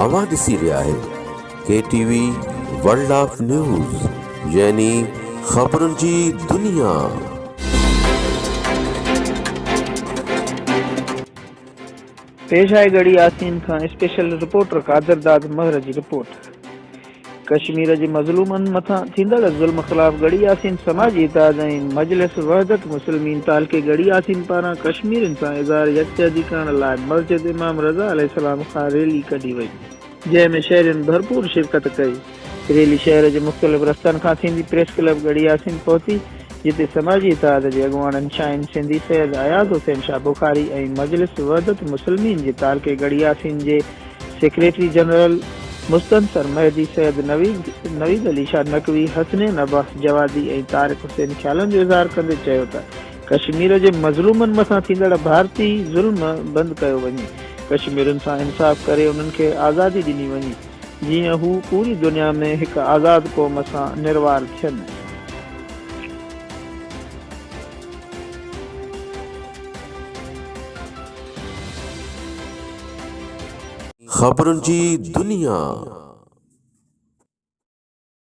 اوهان ڏسي رهيا آهيو K T V world of news يعني خبرن جي دنيا. پيش آهي ڳڙهي ياسين کان اسپيشل رپورٽر قادر داد مهر جي رپورٽ. ڪشمير جي مظلومن مٿان ٿيندڙ ظلم خلاف ڳڙهي ياسين سماجي اتحاد ۽ مجلس وحدت مسلمين تعلقي ڳڙهي ياسين پاران ڪشميرين سان اظهار يڪجهتي ڪرڻ لاء مسجد امام رضا عليه السلام کان ريلي ڪڍي وئي. جنهن ۾ شهرين ڀرپور شرڪت ڪئي. ريلي شهر جي مختلف رستن کان ٿيندي پريس ڪلب ڳڙهي ياسين پهتي، جتي سماجي اتحاد جي اڳواڻن شاهين سنڌي، سيد اياز حسين شاهه بخاري ۽ مجلس وحدت مسلمين جي تعلقي ڳڙهي ياسين جي سيڪريٽري جنرل مستنصر مهدي، سيد نويد علي شاهه نقوي، حسنين عباس جوادي ۽ طارق حسين خيالن جو اظهار ڪندي چيو ته ڪشمير جي مظلومن مٿان ٿيندڙ ڀارتي ظلم بند ڪيو وڃي، ڪشميرين سان انصاف ڪري انهن کي آزادي ڏني وڃي جيئن هو پوري دنيا ۾ هڪ آزاد قوم سان نروار ٿين. خبرن جي دنيا.